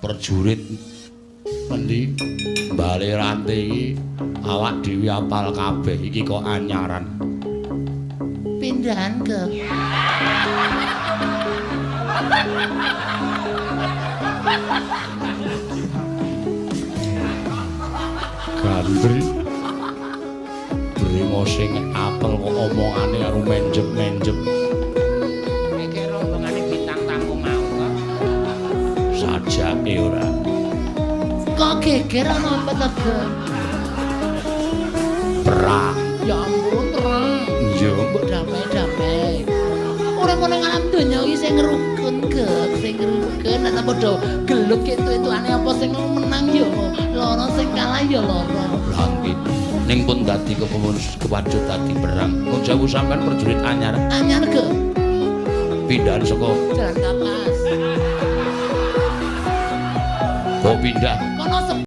Prajurit endi bale rante iki awak dhewe apal kabeh iki kok anyaran. Pindahan ke. Gandri. Brengose apel kok omongane karo menjem-menjem. Iki rombongane bintang tamu mau kok. Sajake ora. Kok geger ana apa to, Gek? Perang. Ya ampun, perang. Iya. Mbok damai-damai. Ora ngono nang alam donya iki sing rukun, Gek, sing rukun nek padha gelut ketu-etukane apa sing menang ya lara, sing kalah ya lara. Lah nggih. Ning pun dadi kepun kepacut dadi perang. Nuwun sewu sampean prajurit anyar. Anyar, Gek. Pindahan saka Jalan Kapas. Kok pindah? Kono